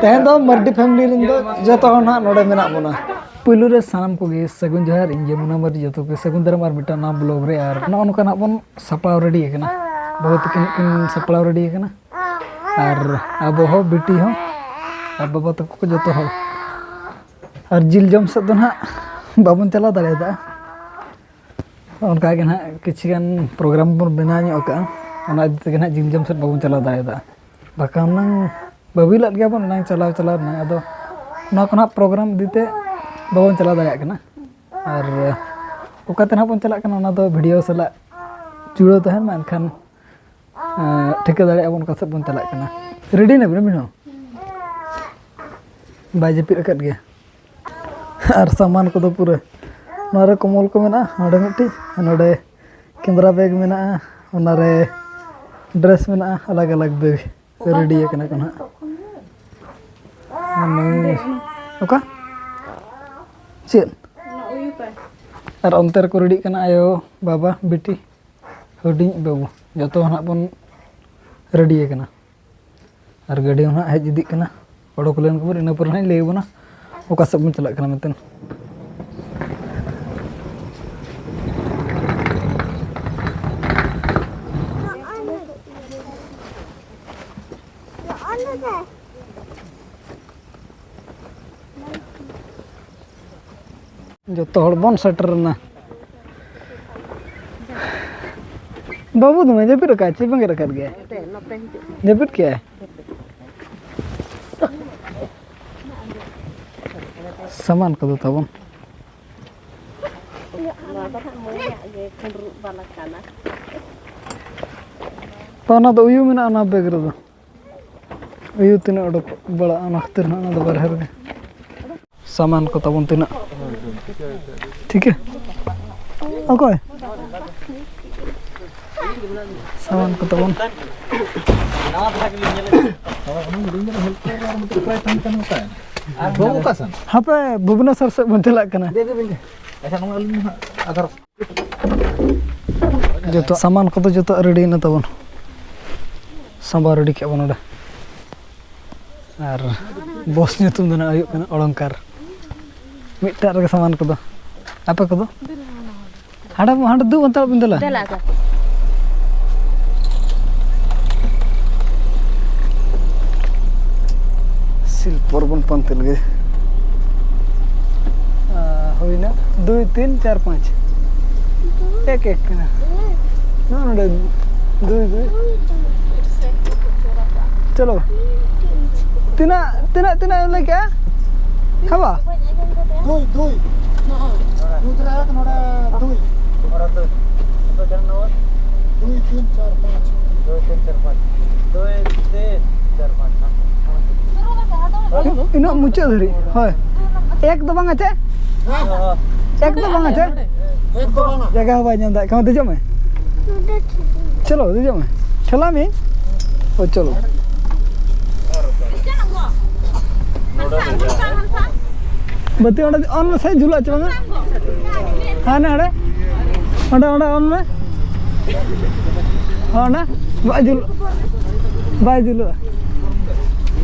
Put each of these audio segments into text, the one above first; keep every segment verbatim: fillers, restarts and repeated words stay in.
ᱛᱮᱦᱮᱧ ᱫᱚ ᱢᱟᱨᱰᱤ ᱯᱷᱮᱢᱤᱞᱤ ᱨᱮᱱ ᱫᱚ ᱡᱚᱛᱚ ᱦᱚᱲ ᱱᱟᱦᱟᱜ ᱱᱚᱰᱮ ᱢᱮᱱᱟᱜ ᱵᱚᱱᱟ᱾ ᱯᱩᱭᱞᱩ ᱨᱮ ᱥᱟᱱᱟᱢ ᱠᱚᱜᱮ ᱥᱟᱹᱜᱩᱱ ᱡᱚᱦᱟᱨ, ᱤᱧ ᱡᱮ ᱢᱩᱱᱟ ᱢᱟᱨᱰᱤ, ᱡᱚᱛᱚ ᱠᱚᱜᱮ ᱥᱟᱹᱜᱩᱱ ᱫᱟᱨᱟᱢ ᱟᱨ ᱢᱤᱫᱴᱟᱝ ᱱᱟᱣᱟ ᱵᱞᱚᱜ ᱨᱮ᱾ ᱟᱨ ᱱᱚᱜᱼᱚ ᱱᱚᱝᱠᱟ ᱱᱟᱦᱟᱜ ᱵᱚᱱ ᱥᱟᱯᱲᱟᱣ ᱨᱮᱰᱤ ᱟᱠᱟᱱᱟ, ᱵᱟᱹᱦᱩ ᱛᱟᱹᱠᱤᱱ ᱠᱤᱱ ᱥᱟᱯᱲᱟᱣ ᱨᱮᱰᱤ ᱟᱠᱟᱱᱟ, ᱟᱨ ᱟᱵᱚ ᱦᱚᱸ, ᱵᱤᱴᱤ ᱦᱚᱸ, ᱟᱨ ᱵᱟᱵᱟ ᱛᱟᱠᱚ ᱠᱚ ᱡᱚᱛᱚ ᱦᱚᱲ᱾ ᱟᱨ ᱡᱤᱞ ᱡᱚᱢ ᱥᱮᱫ ᱫᱚ ᱱᱟᱦᱟᱜ ᱵᱟᱵᱚᱱ ᱪᱟᱞᱟᱣ ᱫᱟᱲᱮᱭᱟᱫᱟ᱾ ᱚᱱᱠᱟ ᱜᱮ ᱱᱟᱦᱟᱜ ᱠᱤᱪᱷᱩ ᱜᱟᱱ ᱯᱨᱳᱜᱨᱟᱢ ᱵᱚᱱ ᱵᱮᱱᱟᱣ ᱧᱚᱜ ᱟᱠᱟᱫᱼᱟ, ᱚᱱᱟ ᱤᱫᱤ ᱛᱮᱜᱮ ᱱᱟᱦᱟᱜ ᱡᱤᱞ ᱡᱚᱢ ᱥᱮᱫ ᱵᱟᱵᱚᱱ ᱪᱟᱞᱟᱣ ᱫᱟᱲᱮᱭᱟᱫᱟ᱾ ᱵᱟᱠᱷᱟᱱ ᱦᱩᱱᱟᱹᱝ ᱵᱟᱹᱵᱤ ᱞᱟᱫ ᱜᱮᱭᱟ ᱵᱚᱱ ᱮᱱᱟᱝ ᱪᱟᱞᱟᱣ ᱪᱟᱞᱟᱣ ᱨᱮᱱᱟᱜ, ᱟᱫᱚ ᱱᱚᱣᱟ ᱠᱚ ᱱᱟᱦᱟᱜ ᱯᱨᱳᱜᱨᱟᱢ ᱤᱫᱤ ᱛᱮ ᱵᱟᱵᱚᱱ ᱪᱟᱞᱟᱣ ᱫᱟᱲᱮᱭᱟᱜ ᱠᱟᱱᱟ᱾ ᱟᱨ ᱚᱠᱟᱛᱮ ᱱᱟᱦᱟᱜ ᱵᱚᱱ ᱪᱟᱞᱟᱜ ᱠᱟᱱᱟ, ᱚᱱᱟ ᱫᱚ ᱵᱷᱤᱰᱤᱭᱳ ᱥᱟᱞᱟᱜ ᱡᱩᱲᱟᱹᱣ ᱛᱟᱦᱮᱱ ᱢᱟ, ᱮᱱᱠᱷᱟᱱ ᱮᱸ, ᱴᱷᱤᱠᱟᱹ ᱫᱟᱲᱮᱭᱟᱜᱼᱟ ᱵᱚᱱ ᱚᱠᱟ ᱥᱮᱫ ᱵᱚᱱ ᱪᱟᱞᱟᱜ ᱠᱟᱱᱟ᱾ ᱨᱮᱰᱤ ᱱᱟᱵᱤᱱ ᱟᱹᱵᱤᱱ ᱦᱚᱸ? ᱵᱟᱭ ᱡᱟᱹᱯᱤᱫ ᱟᱠᱟᱫ ᱜᱮᱭᱟ᱾ ᱟᱨ ᱥᱟᱢᱟᱱ ᱠᱚᱫᱚ ᱯᱩᱨᱟᱹ, ᱱᱚᱣᱟ ᱨᱮ ᱠᱚᱢᱚᱞ ᱠᱚ ᱢᱮᱱᱟᱜᱼᱟ, ᱱᱚᱰᱮ ᱢᱤᱫᱴᱤᱡ, ᱱᱚᱰᱮ ᱠᱮᱢᱨᱟ ᱵᱮᱜᱽ ᱢᱮᱱᱟᱜᱼᱟ, ᱚᱱᱟᱨᱮ ᱰᱨᱮᱥ ᱢᱮᱱᱟᱜᱼᱟ, ᱟᱞᱟᱜᱽ ᱟᱞᱟᱜᱽ ᱵᱮᱜᱽ ᱨᱮᱰᱤ ᱟᱠᱟᱱᱟ ᱠᱚ ᱱᱟᱦᱟᱜ᱾ ᱢᱟᱱᱮ, ᱚᱠᱟ? ᱪᱮᱫ? ᱟᱨ ᱚᱱᱛᱮ ᱨᱮᱠᱚ ᱨᱮᱰᱤᱜ ᱠᱟᱱᱟ ᱟᱭᱳ, ᱵᱟᱵᱟ, ᱵᱤᱴᱤ, ᱦᱩᱰᱤᱧ ᱵᱟᱹᱵᱩ, ᱡᱚᱛᱚ ᱱᱟᱦᱟᱜ ᱵᱚᱱ ᱨᱮᱰᱤ ᱟᱠᱟᱱᱟ᱾ ᱟᱨ ᱜᱟᱹᱰᱤ ᱦᱚᱸ ᱱᱟᱦᱟᱜ ᱦᱮᱡ ᱤᱫᱤᱜ ᱠᱟᱱᱟ, ᱚᱰᱚᱠ ᱞᱮᱱ ᱠᱚᱵᱚᱱ, ᱤᱱᱟᱹ ᱯᱚᱨᱮ ᱱᱟᱦᱟᱜ ᱤᱧ ᱞᱟᱹᱭ ᱟᱵᱚᱱᱟ ᱚᱠᱟ ᱥᱮᱫ ᱵᱚᱱ ᱪᱟᱞᱟᱜ ᱠᱟᱱᱟ ᱢᱮᱱᱛᱮ᱾ ᱡᱚᱛᱚ ᱦᱚᱲ ᱵᱚᱱ ᱥᱮᱴᱮᱨ ᱮᱱᱟ᱾ ᱵᱟᱹᱵᱩ ᱫᱚᱢᱮ ᱡᱟᱹᱯᱤᱫ ᱟᱠᱟᱫ, ᱪᱮᱫ ᱵᱮᱸᱜᱮᱫ ᱟᱠᱟᱫ ᱜᱮᱭᱟ? ᱡᱟᱹᱯᱤᱫ ᱠᱮᱜᱼᱟᱭ᱾ ᱥᱟᱢᱟᱱ ᱠᱚᱫᱚ ᱛᱟᱵᱚᱱ᱾ ᱛᱚ, ᱚᱱᱟ ᱫᱚ ᱩᱭᱩ ᱢᱮᱱᱟᱜᱼᱟ ᱚᱱᱟ ᱵᱮᱜᱽ ᱨᱮᱫᱚ᱾ ᱟᱭᱳ ᱛᱤᱱᱟᱹᱜ ᱚᱰᱚᱠ ᱵᱟᱲᱟᱜᱼᱟ, ᱚᱱᱟ ᱠᱷᱟᱹᱛᱤᱨ ᱱᱟᱦᱟᱜ ᱚᱱᱟ ᱫᱚ ᱵᱟᱨᱦᱮ ᱨᱮᱜᱮ᱾ ᱥᱟᱢᱟᱱ ᱠᱚ ᱛᱟᱵᱚᱱ ᱛᱤᱱᱟᱹᱜ? ᱴᱷᱤᱠ ᱜᱮᱭᱟ᱾ ᱚᱠᱚᱭ? ᱥᱟᱢᱟᱱ ᱠᱚ ᱛᱟᱵᱚᱱ᱾ ᱦᱟᱯᱮ, ᱵᱷᱩᱵᱽᱱᱮᱥᱚᱨ ᱥᱮᱫ ᱵᱚᱱ ᱪᱟᱞᱟᱜ ᱠᱟᱱᱟ᱾ ᱡᱚᱛᱚ ᱥᱟᱢᱟᱱ ᱠᱚᱫᱚ ᱡᱚᱛᱚ ᱨᱮᱰᱤᱭᱮᱱᱟ ᱛᱟᱵᱚᱱ᱾ ᱥᱟᱢᱵᱟᱣ ᱨᱮᱰᱤ ᱠᱮᱜᱼᱟ ᱵᱚᱱ ᱱᱚᱰᱮ᱾ ᱟᱨ ᱵᱚᱥ ᱧᱩᱛᱩᱢ ᱫᱚ ᱱᱟᱜ ᱦᱩᱭᱩᱜ ᱠᱟᱱᱟ ᱚᱲᱚᱝᱠᱟᱨ᱾ ᱢᱤᱫᱴᱟᱜ ᱨᱮᱜᱮ ᱥᱟᱢᱟᱱ ᱠᱚᱫᱚ᱾ ᱟᱯᱮ ᱠᱚᱫᱚ? ᱦᱟᱸᱰᱮ, ᱦᱟᱸᱰᱮ ᱫᱩ ᱚᱱᱛᱮ ᱵᱤᱱ ᱫᱮᱞᱟ᱾ ᱫᱮᱞᱟ ᱟᱫᱚ᱾ ᱥᱤᱞᱯᱚᱨ ᱵᱚᱱ ᱯᱟᱱᱛᱮ ᱞᱮᱜᱮ᱾ ᱟ, ᱦᱩᱭᱱᱟ᱾ ᱫᱩᱭ, ᱛᱤᱱ, ᱪᱟᱨ, ᱯᱟᱸᱪ᱾ ᱮᱠ, ᱮᱠ ᱠᱟᱱᱟ᱾ ᱱᱚᱜᱼᱚ ᱱᱚᱰᱮ ᱫᱩᱭ, ᱫᱩᱭ᱾ ᱪᱚᱞᱚ᱾ ᱛᱤᱱᱟᱹᱜ, ᱛᱤᱱᱟᱹᱜ, ᱛᱤᱱᱟᱹᱜ ᱮᱢ ᱞᱟᱹᱭ ᱠᱮᱜᱼᱟ? ᱠᱷᱟᱵᱟ? ᱫᱩᱭ, ᱫᱩᱭ᱾ ᱱᱚᱜᱼᱚᱭ᱾ ᱢᱩᱫᱽᱨᱟ ᱮᱠ, ᱱᱚᱰᱮ ᱫᱩᱭ᱾ ᱱᱚᱰᱮ ᱫᱩᱭ᱾ ᱱᱤᱛᱚᱜ ᱡᱟᱦᱟᱸ ᱱᱚᱣᱟ? ᱫᱩᱭ, ᱛᱤᱱ, ᱪᱟᱨ, ᱯᱟᱸᱪ᱾ ᱫᱩᱭ, ᱛᱤᱱ, ᱪᱟᱨ, ᱯᱟᱸᱪ᱾ ᱫᱩᱭ, ᱛᱤᱱ, ᱪᱟᱨ, ᱯᱟᱸᱪ, ᱦᱮᱸ᱾ ᱤᱱᱟᱹᱜ ᱢᱩᱪᱟᱹᱫ ᱫᱷᱟᱹᱨᱤᱡ, ᱦᱳᱭ᱾ ᱮᱠ ᱫᱚ ᱵᱟᱝ ᱟᱪᱮ? ᱮᱠ ᱫᱚ ᱵᱟᱝ ᱟᱪᱮ? ᱮᱠ ᱫᱚ ᱵᱟᱝᱟ᱾ ᱡᱟᱭᱜᱟ ᱦᱚᱸ ᱵᱟᱭ ᱧᱟᱢ ᱫᱟ᱾ ᱮᱠᱷᱟᱱ ᱫᱮᱡᱚᱜ ᱢᱮ᱾ ᱪᱚᱞᱚ, ᱫᱮᱡᱚᱜ ᱢᱮ᱾ ᱴᱷᱮᱞᱟ ᱢᱮ᱾ ᱳ, ᱪᱚᱞᱚ᱾ ᱵᱟᱹᱛᱤ ᱚᱸᱰᱮ on ᱢᱮᱥᱮ, ᱡᱩᱞᱩᱜᱼᱟ ᱪᱮ ᱵᱟᱝᱟ? ᱦᱟᱱᱮ ᱚᱸᱰᱮ, ᱚᱸᱰᱮ, ᱚᱸᱰᱮ on ᱢᱮ᱾ ᱦᱚᱸ, ᱚᱸᱰᱮ ᱵᱟᱭ ᱡᱩᱞᱩᱜ, ᱵᱟᱭ ᱡᱩᱞᱩᱜᱼᱟ᱾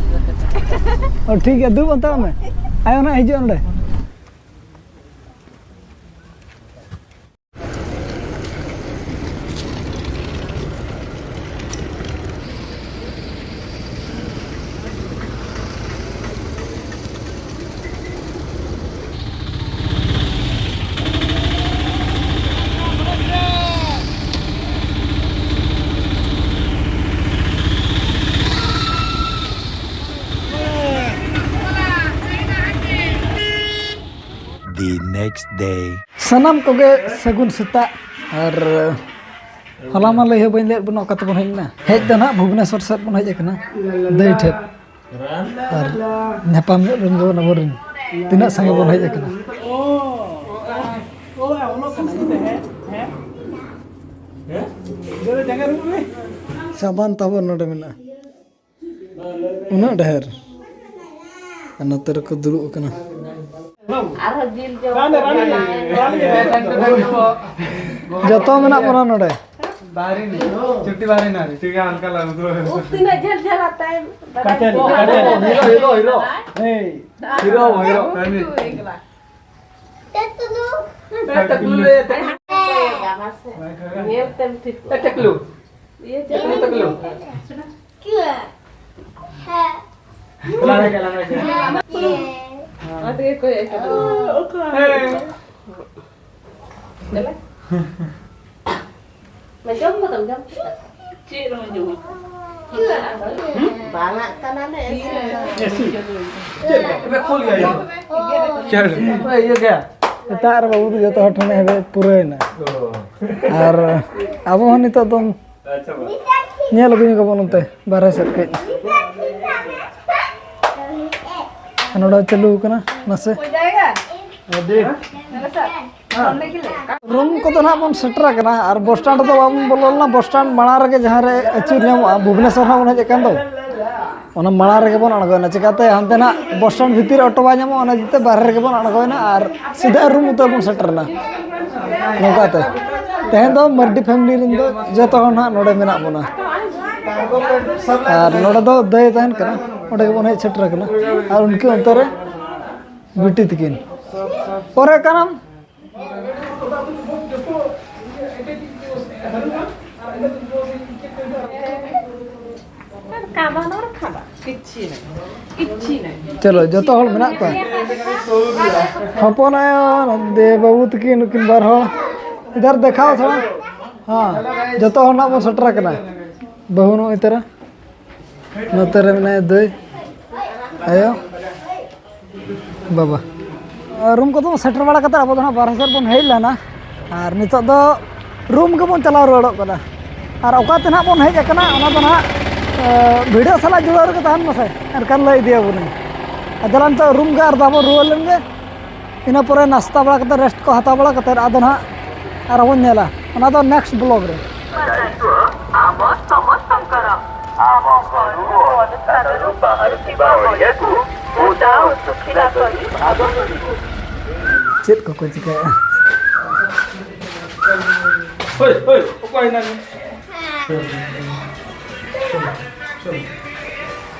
ᱚ, ᱴᱷᱤᱠ ᱜᱮᱭᱟ, ᱫᱩᱲᱩᱵ ᱦᱟᱛᱟᱲᱚᱜ ᱢᱮ᱾ ᱟᱭᱳ ᱱᱟᱜ ᱦᱤᱡᱩᱜᱼᱟ ᱱᱚᱸᱰᱮ᱾ The next day. ᱥᱟᱱᱟᱢ ᱠᱚᱜᱮ ᱥᱟᱹᱜᱩᱱ ᱥᱮᱛᱟᱜ᱾ ᱟᱨ ᱦᱚᱞᱟ ᱢᱟ ᱞᱟᱹᱭ ᱦᱚᱸ ᱵᱟᱹᱧ ᱞᱟᱹᱭᱟᱫ ᱵᱚᱱᱟ ᱚᱠᱟ ᱛᱮᱵᱚᱱ ᱦᱮᱡ ᱮᱱᱟ᱾ ᱦᱮᱡ ᱫᱚ ᱱᱟᱦᱟᱜ ᱵᱷᱩᱵᱽᱱᱮᱥᱚᱨ ᱥᱮᱫ ᱵᱚᱱ ᱦᱮᱡ ᱟᱠᱟᱱᱟ, ᱫᱟᱹᱭ ᱴᱷᱮᱱ᱾ ᱟᱨ ᱧᱟᱯᱟᱢ ᱧᱚᱜ ᱞᱮᱱ ᱜᱮᱵᱚᱱ ᱟᱵᱚᱨᱮᱱ ᱛᱤᱱᱟᱹᱜ ᱥᱟᱸᱜᱮ ᱵᱚᱱ ᱦᱮᱡ ᱟᱠᱟᱱᱟ᱾ ᱥᱟᱢᱟᱱ ᱛᱟᱵᱚᱱ ᱱᱚᱰᱮ ᱢᱮᱱᱟᱜᱼᱟ᱾ ᱩᱱᱟᱹᱜ ᱰᱷᱮᱨ᱾ ᱟᱨ ᱱᱚᱛᱮ ᱨᱮᱠᱚ ᱫᱩᱲᱩᱵ ᱟᱠᱟᱱᱟ᱾ ᱟᱨᱦᱚᱸ ᱡᱤᱞ ᱡᱚᱢ᱾ ᱡᱚᱛᱚ ᱢᱮᱱᱟᱜ ᱵᱚᱱᱟ ᱱᱚᱰᱮ᱾ ᱵᱟᱦᱨᱤ ᱱᱤ, ᱪᱩᱴᱤ ᱵᱟᱦᱨᱤ ᱱᱟᱨᱤ᱾ ᱴᱷᱤᱠ ᱜᱮᱭᱟ, ᱦᱟᱞᱠᱟ ᱞᱟᱝ ᱩᱫᱩᱜ ᱟᱹᱧ᱾ ᱩᱵ ᱛᱤᱱᱟᱹᱜ ᱡᱷᱟᱹᱞ ᱡᱷᱟᱹᱞᱟ ᱛᱟᱭ᱾ ᱠᱟᱴᱮᱞ, ᱠᱟᱴᱮᱞ᱾ ᱦᱤᱨᱳ, ᱦᱤᱨᱳ, ᱦᱤᱨᱳ᱾ ᱦᱤᱨᱳ, ᱦᱤᱨᱳ᱾ ᱩᱫᱩᱜ ᱮᱠᱞᱟ᱾ ᱮ ᱴᱟᱠᱞᱩ, ᱮ ᱴᱟᱠᱞᱩ᱾ ᱧᱮᱞ ᱛᱮᱢ ᱴᱷᱤᱠᱚᱜᱼᱟ᱾ ᱮ ᱴᱟᱠᱞᱩ᱾ ᱤᱭᱟᱹ ᱴᱟᱠᱞᱩ, ᱴᱟᱠᱞᱩ᱾ ᱞᱟᱲᱟ ᱜᱮ, ᱞᱟᱲᱟ ᱜᱮ᱾ ᱚᱱᱟ ᱛᱮᱜᱮ ᱠᱚᱭᱚᱜ ᱠᱟᱫᱟ᱾ ᱦᱮᱸ᱾ ᱪᱟᱞᱟᱜ᱾ ᱡᱚᱢ ᱠᱟᱫᱟᱢ, ᱡᱚᱢ ᱠᱮᱫᱟ? ᱪᱮᱫ ᱮᱢ ᱡᱚᱢᱟ? ᱵᱟᱝᱟᱜ ᱠᱟᱱᱟᱞᱮ, ᱮᱥᱤ᱾ ᱮᱥᱤ? ᱪᱮᱫ ᱞᱮᱠᱟ? ᱮᱵᱮ, ᱠᱷᱳᱞ ᱜᱮᱭᱟ, ᱤᱭᱟᱹ᱾ ᱪᱮᱫ? ᱮᱵᱮ, ᱤᱭᱟᱹ ᱜᱮᱭᱟ᱾ ᱥᱮᱛᱟᱜ ᱨᱮ ᱵᱟᱹᱵᱩ ᱫᱚ ᱡᱚᱛᱚ ᱦᱚᱲ ᱴᱷᱮᱱ ᱦᱮᱡ ᱯᱩᱨᱟᱹᱣᱮᱱᱟ᱾ ᱚ᱾ ᱟᱨ ᱟᱵᱚ ᱦᱚᱸ ᱱᱤᱛᱚᱜ ᱫᱚ ᱟᱪᱪᱷᱟ, ᱢᱟ᱾ ᱧᱮᱞ ᱟᱹᱜᱩ ᱧᱚᱜ ᱟᱵᱚᱱ ᱚᱱᱛᱮ ᱵᱟᱨᱦᱮ ᱥᱮᱫ ᱠᱟᱹᱡ᱾ ᱱᱚᱰᱮ ᱪᱟᱹᱞᱩ ᱟᱠᱟᱱᱟ ᱱᱟᱥᱮ᱾ ᱨᱩᱢ ᱠᱚᱫᱚ ᱱᱟᱦᱟᱜ ᱵᱚᱱ ᱥᱮᱴᱮᱨ ᱟᱠᱟᱱᱟ ᱟᱨ ᱵᱚᱥ ᱥᱴᱮᱱᱰ ᱫᱚ ᱵᱟᱵᱚᱱ ᱵᱚᱞᱚ ᱞᱮᱱᱟ᱾ ᱵᱚᱥ ᱥᱴᱮᱱᱰ ᱢᱟᱲᱟᱝ ᱨᱮᱜᱮ ᱡᱟᱦᱟᱸ ᱨᱮ ᱟᱹᱪᱩᱨ ᱧᱟᱢᱚᱜᱼᱟ, ᱵᱷᱩᱵᱽᱱᱮᱥᱚᱨ ᱦᱚᱸ ᱵᱚᱱ ᱦᱮᱡ ᱟᱠᱟᱱ ᱫᱚ, ᱚᱱᱟ ᱢᱟᱲᱟᱝ ᱨᱮᱜᱮ ᱵᱚᱱ ᱟᱬᱜᱚᱭᱮᱱᱟ᱾ ᱪᱤᱠᱟᱹᱛᱮ ᱦᱟᱱᱛᱮ ᱱᱟᱜ ᱵᱚᱥ ᱥᱴᱮᱱᱰ ᱵᱷᱤᱛᱤᱨ ᱨᱮ ᱚᱴᱳ ᱵᱟᱭ ᱧᱟᱢᱚᱜᱼᱟ, ᱚᱱᱟ ᱤᱫᱤ ᱛᱮ ᱵᱟᱦᱨᱮ ᱨᱮᱜᱮ ᱵᱚᱱ ᱟᱬᱜᱚᱭᱮᱱᱟ ᱟᱨ ᱥᱤᱫᱷᱟᱹ ᱨᱩᱢ ᱩᱛᱟᱹᱨ ᱵᱚᱱ ᱥᱮᱴᱮᱨᱮᱱᱟ᱾ ᱱᱚᱝᱠᱟᱛᱮ ᱛᱮᱦᱮᱧ ᱫᱚ ᱢᱟᱨᱰᱤ ᱯᱷᱮᱢᱤᱞᱤ ᱨᱮᱱ ᱫᱚ ᱡᱚᱛᱚ ᱦᱚᱲ ᱱᱟᱦᱟᱜ ᱱᱚᱰᱮ ᱢᱮᱱᱟᱜ ᱵᱚᱱᱟ᱾ ᱟᱨ ᱱᱚᱰᱮ ᱫᱚ ᱫᱟᱹᱭ ᱛᱟᱦᱮᱱ ᱠᱟᱱᱟ, ᱚᱸᱰᱮ ᱜᱮᱵᱚᱱ ᱦᱮᱡ ᱥᱮᱴᱮᱨ ᱟᱠᱟᱱᱟ᱾ ᱟᱨ ᱩᱱᱠᱤᱱ ᱚᱱᱛᱮ ᱨᱮ ᱵᱤᱴᱤ ᱛᱟᱹᱠᱤᱱ᱾ ᱯᱚᱨᱮ ᱠᱟᱱᱟᱢ᱾ ᱪᱚᱞᱚ, ᱡᱚᱛᱚ ᱦᱚᱲ ᱢᱮᱱᱟᱜ ᱠᱚᱣᱟ᱾ ᱦᱚᱯᱚᱱ ᱟᱭᱳ, ᱱᱚᱛᱮ ᱵᱟᱹᱵᱩ ᱛᱟᱹᱠᱤᱱ, ᱱᱩᱠᱤᱱ ᱵᱟᱨ ᱦᱚᱲ᱾ ᱤᱫᱷᱟᱨ ᱫᱮᱠᱷᱟᱣ ᱛᱷᱚᱲᱟ᱾ ᱦᱮᱸ, ᱡᱚᱛᱚ ᱦᱚᱲ ᱱᱟᱜ ᱵᱚᱱ ᱥᱮᱴᱮᱨ ᱟᱠᱟᱱᱟ᱾ ᱵᱟᱹᱦᱩ ᱱᱚᱜᱼᱚᱭ ᱛᱟᱨᱟ᱾ ᱱᱚᱛᱮ ᱨᱮ ᱢᱮᱱᱟᱭᱟ ᱫᱟᱹᱭ, ᱟᱭᱳ, ᱵᱟᱵᱟ᱾ ᱨᱩᱢ ᱠᱚᱫᱚ ᱥᱮᱴᱮᱨ ᱵᱟᱲᱟ ᱠᱟᱛᱮ ᱟᱵᱚ ᱫᱚ ᱱᱟᱦᱟᱜ ᱵᱟᱨᱦᱮ ᱥᱮᱫ ᱵᱚᱱ ᱦᱮᱡ ᱞᱮᱱᱟ᱾ ᱟᱨ ᱱᱤᱛᱚᱜ ᱫᱚ ᱨᱩᱢ ᱜᱮᱵᱚᱱ ᱪᱟᱞᱟᱣ ᱨᱩᱣᱟᱹᱲᱚᱜ ᱠᱟᱱᱟ᱾ ᱟᱨ ᱚᱠᱟᱛᱮ ᱱᱟᱦᱟᱜ ᱵᱚᱱ ᱦᱮᱡ ᱟᱠᱟᱱᱟ, ᱚᱱᱟ ᱫᱚ ᱱᱟᱦᱟᱜ, ᱮ, ᱵᱷᱤᱰᱤᱭᱳ ᱥᱟᱞᱟᱜ ᱡᱩᱲᱟᱹᱣ ᱨᱮᱜᱮ ᱛᱟᱦᱮᱱ ᱢᱟᱥᱮ, ᱮᱱᱠᱷᱟᱱ ᱞᱟᱹᱭ ᱤᱫᱤᱭᱟᱵᱚᱱᱟᱹᱧ᱾ ᱟᱨ ᱫᱮᱞᱟ ᱱᱤᱛᱚᱜ ᱨᱩᱢ ᱜᱮ ᱟᱨ ᱫᱟᱵᱚᱱ ᱨᱩᱣᱟᱹᱲ ᱞᱮᱱ ᱜᱮ᱾ ᱤᱱᱟᱹ ᱯᱚᱨᱮ ᱱᱟᱥᱛᱟ ᱵᱟᱲᱟ ᱠᱟᱛᱮ, ᱨᱮᱥᱴ ᱠᱚ ᱦᱟᱛᱟᱣ ᱵᱟᱲᱟ ᱠᱟᱛᱮ ᱟᱫᱚ ᱱᱟᱦᱟᱜ ᱟᱨᱦᱚᱸ ᱵᱚᱱ ᱧᱮᱞᱟ, ᱚᱱᱟ ᱫᱚ ᱱᱮᱠᱥᱴ ᱵᱞᱚᱜ ᱨᱮ᱾ ᱟᱢ ᱥᱚᱢᱚᱥᱛᱚᱝᱠᱚᱨᱚᱢ, ᱟᱢ ᱚᱱᱩᱨᱳᱫᱷ ᱛᱟᱱᱩᱨᱩ ᱵᱟᱦᱟᱨᱩ ᱠᱤᱵᱟ ᱚᱲᱤᱭᱟᱠᱩ ᱯᱩᱡᱟ ᱩᱛᱥᱩᱠᱷᱤᱞᱟ ᱠᱚᱨᱤ ᱟᱫᱚ᱾ ᱪᱮᱫ ᱠᱚᱠᱚ ᱪᱤᱠᱟᱹᱭᱟ? ᱦᱳᱭ, ᱦᱳᱭ, ᱚᱠᱚᱭ ᱱᱟᱝ?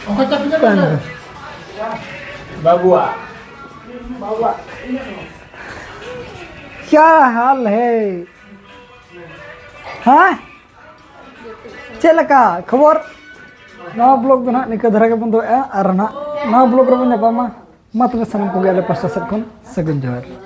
ᱚᱠᱚᱭ ᱪᱟᱯ ᱪᱟᱯ ᱵᱟᱝ᱾ ᱵᱟᱹᱵᱩᱣᱟᱜ᱾ ᱵᱟᱹᱵᱩᱣᱟᱜ᱾ क्या हाल है? ᱦᱮᱸ? ᱪᱮᱫ ᱞᱮᱠᱟ ᱠᱷᱚᱵᱚᱨ? ᱱᱚᱣᱟ ᱵᱞᱚᱜ ᱫᱚ ᱱᱟᱦᱟᱜ ᱱᱤᱝᱠᱟᱹ ᱫᱷᱟᱨᱟ ᱜᱮᱵᱚᱱ ᱫᱚᱦᱚᱭᱟ, ᱟᱨ ᱱᱟᱦᱟᱜ ᱱᱚᱣᱟ ᱵᱞᱚᱜ ᱨᱮᱵᱚᱱ ᱧᱟᱯᱟᱢᱟ᱾ ᱢᱟ ᱛᱚᱵᱮ ᱥᱟᱱᱟᱢ ᱠᱚᱜᱮ ᱟᱞᱮ ᱯᱟᱥᱴᱟ ᱥᱮᱫ ᱠᱷᱚᱱ ᱥᱟᱹᱜᱩᱱ ᱡᱚᱦᱟᱨ᱾